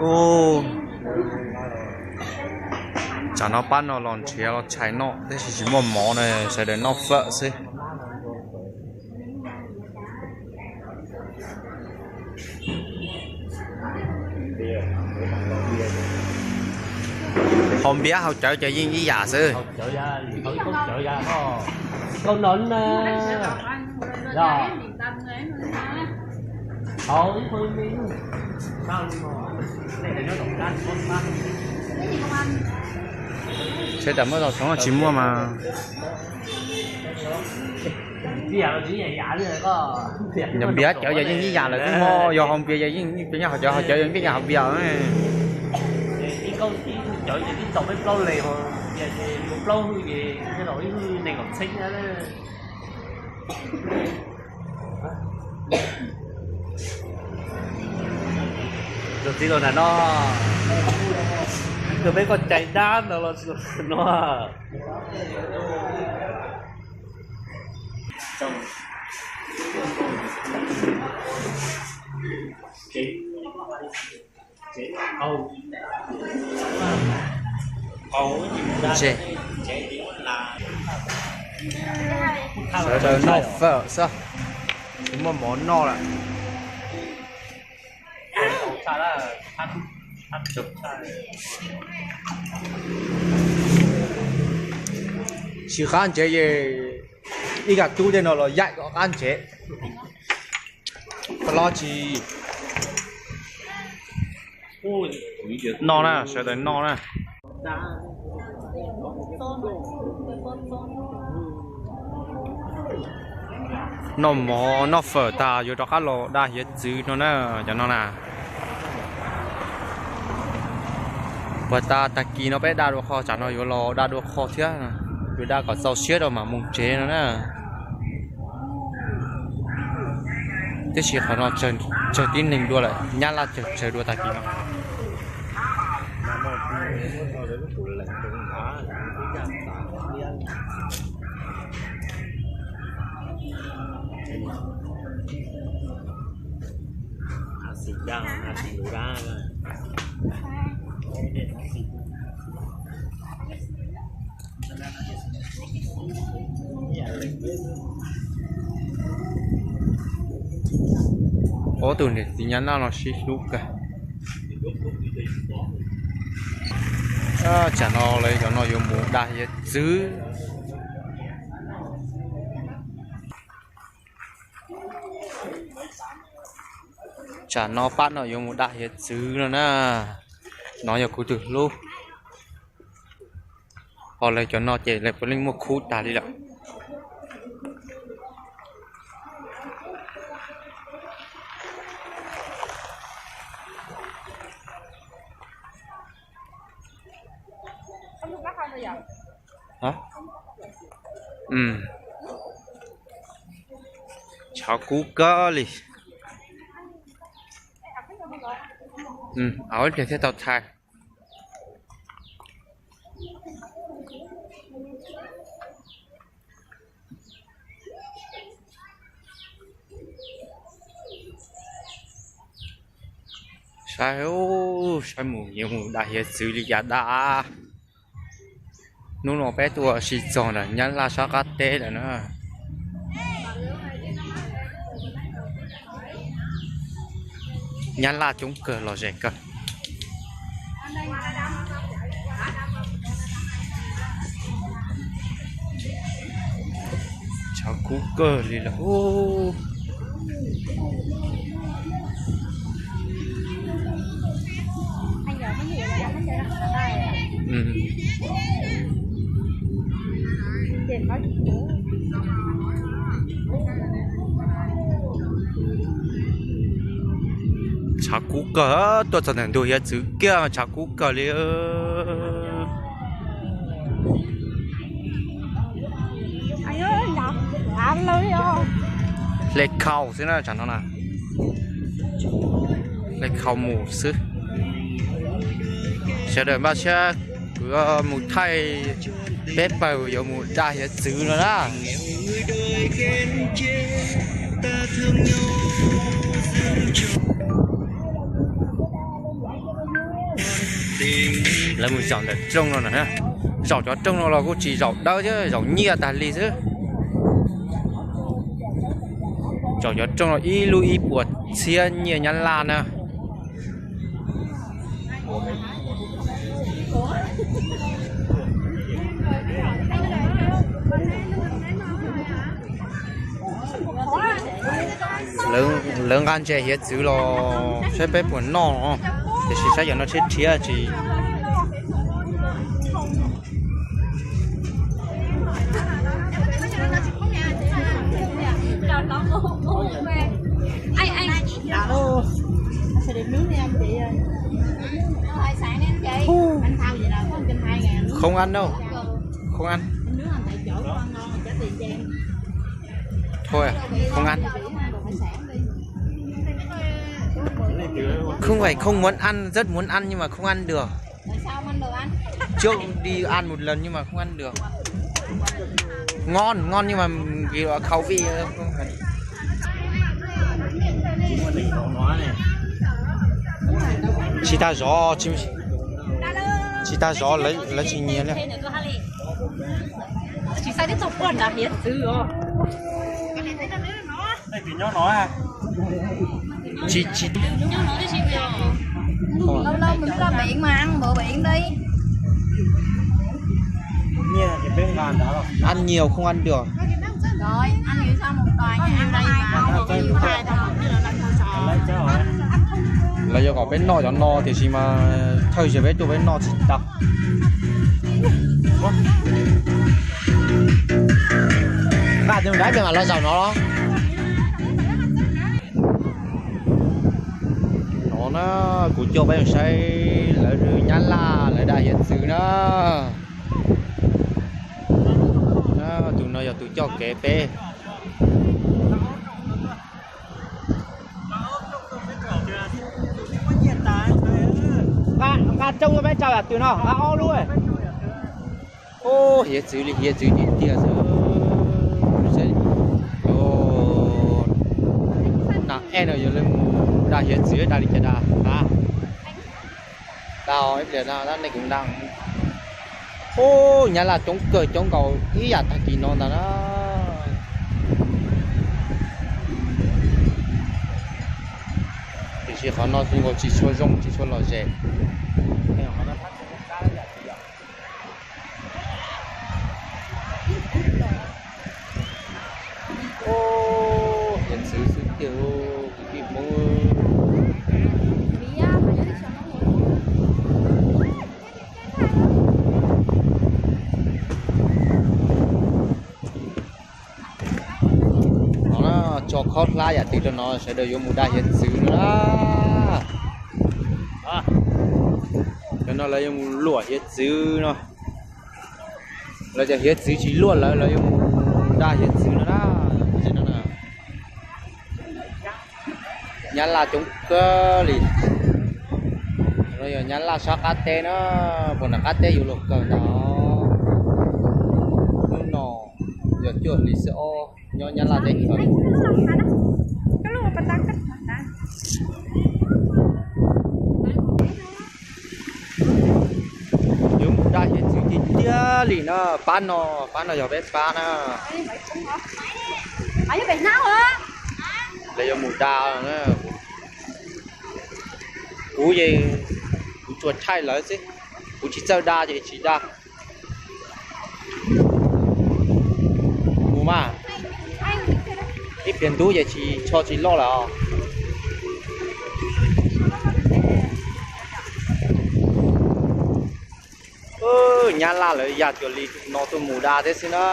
Ub, tsam no pab no los nrhiav los tshais noj tab sis tsis muaj mov na, sawv daws noj fawm xwb. Haus npiab haus cawv ces yeej ib yam xwb. Sawv daws muab tau tshoob tsis muaj mas. Yog npiab cawv ces yeej ib yam lawm xwb mog, yog haus npias ces yeej npias nyaj haus cawv, haus cawv yeej npias nyaj haus npias. Tus txiv los nram no, tus peb koj cais dab ntawd los tsis los nram no. Ntse. Sawv daws noj fawm xwb, tsis muaj mov noj lawm. Tsis qab ntsev es ib kas tub tej no los yaim kom qab ntsev. Koj los tsis noj na, sawv daws noj na. Noj mov noj fawm tas yuav rov qab los da hiav txwv no na, cov no na. Puag ta tag kis no peb da dua qho, tsam no yuav los da dua qho thiab, yuav da kom txaus siab rau mam mus tsev no na. Tiam sis qhov no tsawg tib neeg dua lawm, Nyab Laj tsawg tsawg dua tag kis no. Ob tug niam txiv Nyab Laj no sib hlub kawg. Tsam no lawv cov no yuav mus da hiav txwv. Tsam no pab no yuav mus da hiav txwv no na. No yog kuv tus hlub. Ho lawv cov no ces lawv puav leej muaj khub tag li lawm. Tshav kub kawg li. Ib pliag thiaj tau thaij. Saib, saib mus yuav mus da hiav txwv li cas da. Hnub no peb tuaj ua si txog ntawm Nyab Laj sab qab teb lawm na. Nyab Laj coob kawg, lom zem kawg. Tshav kub kawg li lawm. Tshav kub kawg, tuaj txog ntawm ntug hiav txwv kiag tshav kub kawg li. Hle khau xwb na, tsam no na. Hle khau mus xwb. Sawv daws npaj siab, kuv mus thaij peb pawg yuav mus da hiav txwv no na. Lawv mus zaum ntawm rooj no na. Zaum cov rooj no los kuj tsis zaum dawb thiab, zaum nyiaj tag li xwb. Zaum cov rooj no ib lub ib puas txhiab nyiaj Nyab Laj na. Lawv nqa ntses hiav txwv los saib peb puas noj, tiam sis saib cov no tshiab tshiab tsis. Không ăn đâu. Không ăn. Thôi, không ăn. Không phải không muốn ăn, rất muốn ăn nhưng mà không ăn được. Trước đi ăn một lần nhưng mà không ăn được. Ngon, ngon nhưng mà vì khẩu vị không phải. Tsis tag zov, tsis tag zov lawv tsis nyiam li. Tsis xav tib tug poj nrad hiav txwv os. Tsis, tsis. Lâu lâu mình ra biển mà ăn bữa biển đi. Ăn nhiều không ăn được. Rồi, ăn nhiều sao một vài nhà ăn hai ba. Lawv yuav kom peb noj cov no tiam sis mas thawj zaug peb tuaj peb noj tsis tau. Nqa tus dab pem mam los zaum no los. No na, kuv coj peb mus saib lawv Nyab Laj lawv da hiav txwv na. Tus no yog tus coj kev peb. Nqa rooj peb tso yam twg no, nqa ob lub. Hiav txwv li hiav txwv tiag tiag xwb. Nas ej no yuav mus da hiav txwv da li cas da a. Dab ib pliag dab nej kuv da. Ub, Nyab Laj coob kawg coob nkaus ib yam tag kis no ntag na. Tiam sis qhov no xwb nkaus tsis tshua zoo tsis tshua lom zem. Hiav txwv xwb tiag kwv tij Hmoob. No na, tso khob hlab yam twg rau no sawv daws yuav mus da hiav txwv no na. Cov no lawv yuav mus luam hiav txwv no. Lawv cov hiav txwv tsis luaj lawv, lawv yuav mus da hiav txwv no na. Nyab Laj coob kawg li. No yog Nyab Laj sab qab teb na, puag nram qab teb yuav luag kawg ntag. Hnub no yog cuaj hlis xwb os, nyob Nyab Laj teb chaws. Yuav mus da hiav txwv tiag tiag li na, pab no, pab no yog peb pab na. Lawv yuav mus da na. Kuv ces kuv tsuas thaij lawv xwb, kuv tsis txawj da ces tsis da. Mus mas, ib pliag ntub ces tsis tsho tsis loj lawm os. Nyab Laj lawv ya cuag li no tuaj mus da thiab xwb na.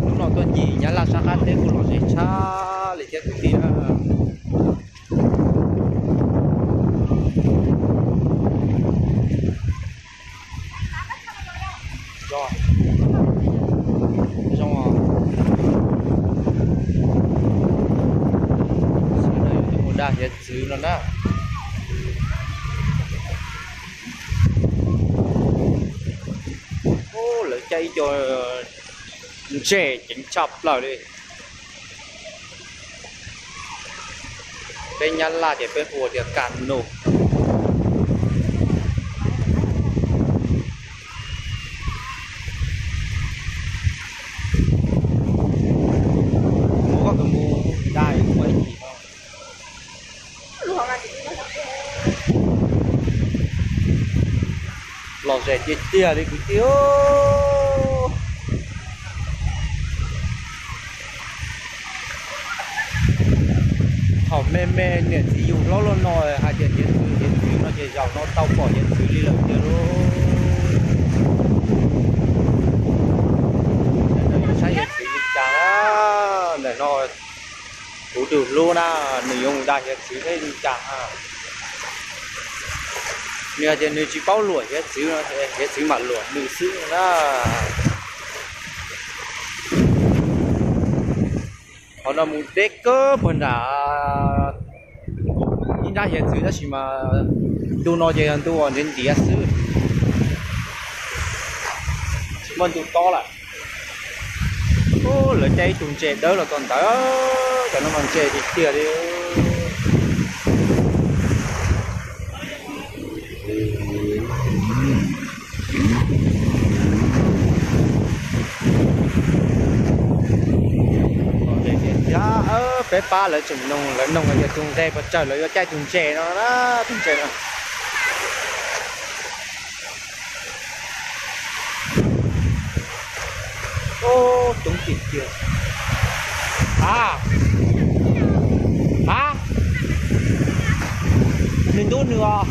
Hnub no tuaj ncig Nyab Laj sab qab teb kuj lom zem tshaj li thiab kwv tij. Zoo os. Sawv daws yuav tuaj mus da hiav txwv no na. Ub, lawv caij ib co ntseg ceev tshaj plaws li. Peb Nyab Laj ces peb hu tias kas nus. Mus koj tus mus dai ua ib chim no. Lom zem tiag tiag li kwv tij. Thaum me me niam txiv yug hlob luaj no hais tias hiav txwv hiav txwv no ces zaum no tau pom hiav txwv li lawm tiag lauj. Saib hiav txwv li cas na. Ntawm no kuv tus hlub na, nws yuav mus da hiav txwv saib li cas na. Nws hais tias nws tsis paub luam hiav txwv no, hiav txwv mam luam nws xwb na. Qhov no mus deb kawg puag nram ib nrab hiav txwv tab sis mas ntu no ces yog ntu uas ntiav ntiav xwb, tsis muaj ntu tob lawm. Lawv caij ib tug ntses dawb los txog ntawd, cov no mas ntses tiag tiag li. Peb pab lawv tseem noog, lawv noog hais tias tus nqe pos tsawg lawv yuav caij tus ntses no na, tus ntses no. Coob tiag tiag. A, a, nws ntub nws os.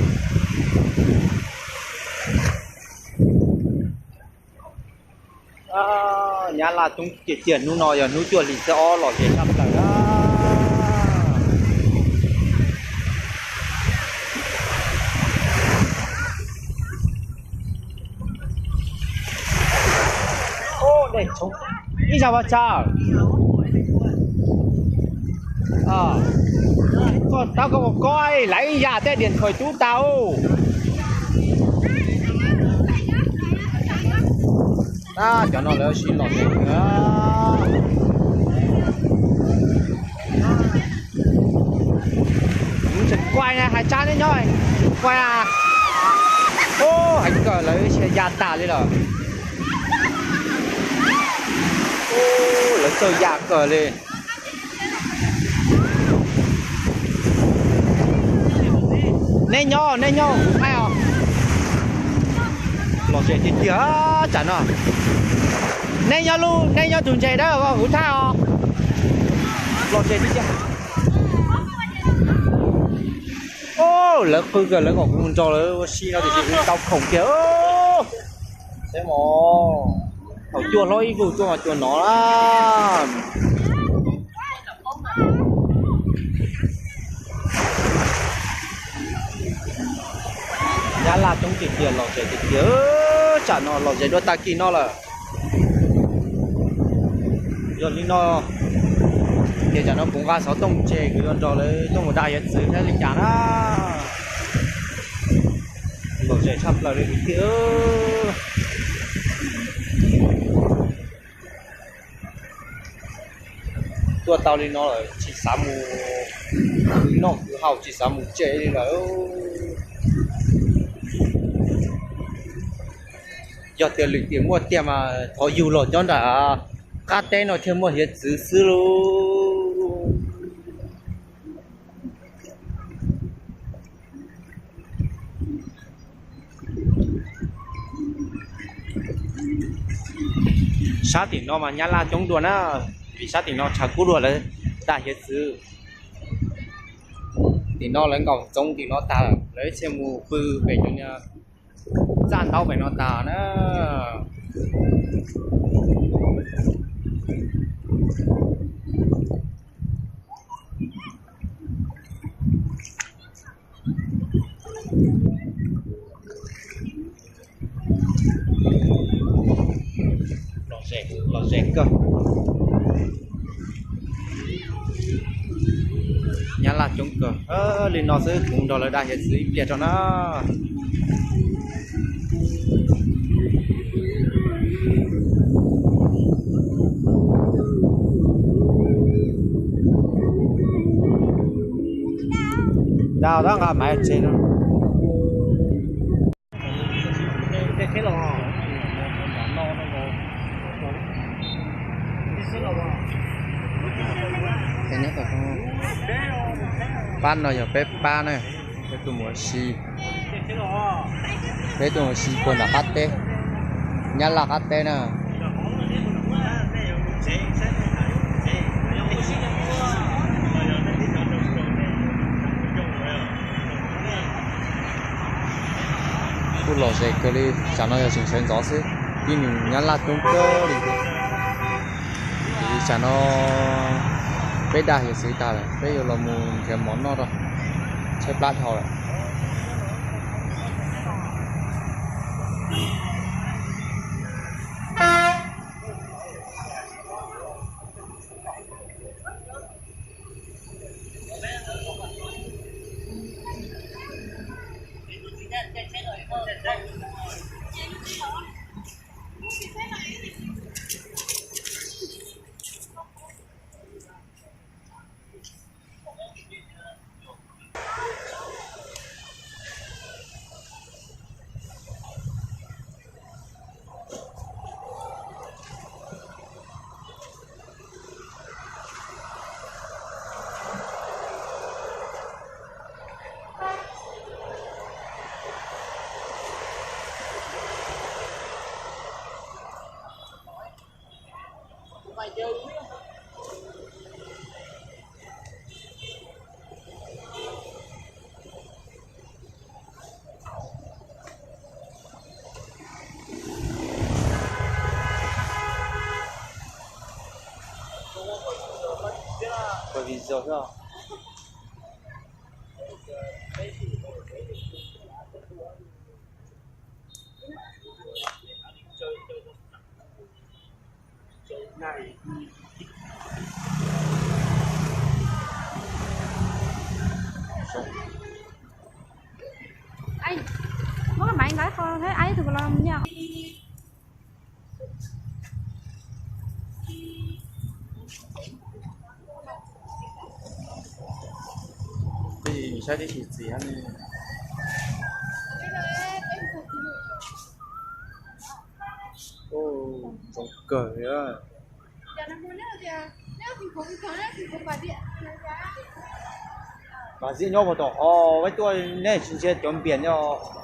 Nyab Laj coob tiag tiag, hnub no yog hnub cuaj hlis xiab ob lom zem tshaj plaws na. Ib zag Vaj Tsab, koj tab koj ua kob laiv ib yam tej diam thuais tub tas. Cov no lawv sib lom zem. Kuv tseem kuaj na, hais tsab neb nyob kuaj. Ub, hais kawg lawv sia ya tas li lawm. Ub, lawv txawj ya kawg li. Neb nyob, neb nyob kuv thaij os. Lom zem tiag tiag tsam no. Neb nyob lub, neb nyob tus ntses dawb kuv thaij os. Lom zem tiag tiag. Lawv qw kawg, lawv kom kuv mus nrog lawv ua si no tiam sis kuv tau khoom kiag. Saib mog, thaum cuaj hlob ib vug tuaj mas cuag no na. Nyab Laj coob tiag tiag, lom zem tiag tiag. Tsam no lom zem dua tag kis no lawm. Yog li no ces tsam no kuv nqa xov tooj tseg, kuv yuav nrog lawv tuaj mus da hiav txwv saib li cas na. Lom zem tshaj plaws li kwv tij. Tuaj tau li no lawm tsis xav mus noj kwv haus, tsis xav mus tsev li lawm. Yog tias lwm tiam muaj tiag mas thov yug los nyob nram qab teb no thiaj muaj hiav txwv xwb lauj. Sab tim no mas Nyab Laj coob dua na, vim sab tim no tshav kub dua lawv da hiav txwv. Tim no lawv nkaum ntxoov tim no tag lawm, lawv thiaj mus pw pem cov niag txaj ntaub pem no tas na. Lom zem kawg. Nyab Laj coob kawg. Li no xwb, kuv nrog lawv da hiav txwv ib pliag tso na. Dab tab nqa maiv tsev no. Pab no yog peb pab na, peb tuaj mus ua si, peb tuaj mus ua si puag nram qab teb, Nyab Laj qab teb na. Kuj lom zem kawg li, tsam no yog tseem sawv ntxov xwb, tib nus Nyab Laj coob kawg li. Ces li tsam no peb dag hiav txwv tag lawm, peb yuav los mus nrhiav mov noj rau, tshaib plab dhau lawm. Muab maiv nqa qho thiab, ib tug los mus nyob. Saib tib si txiv ne. Zoo kawg li. Mas txiv nyob puag tom qhov peb tuaj, nej tsis ntsia cov npias nyob.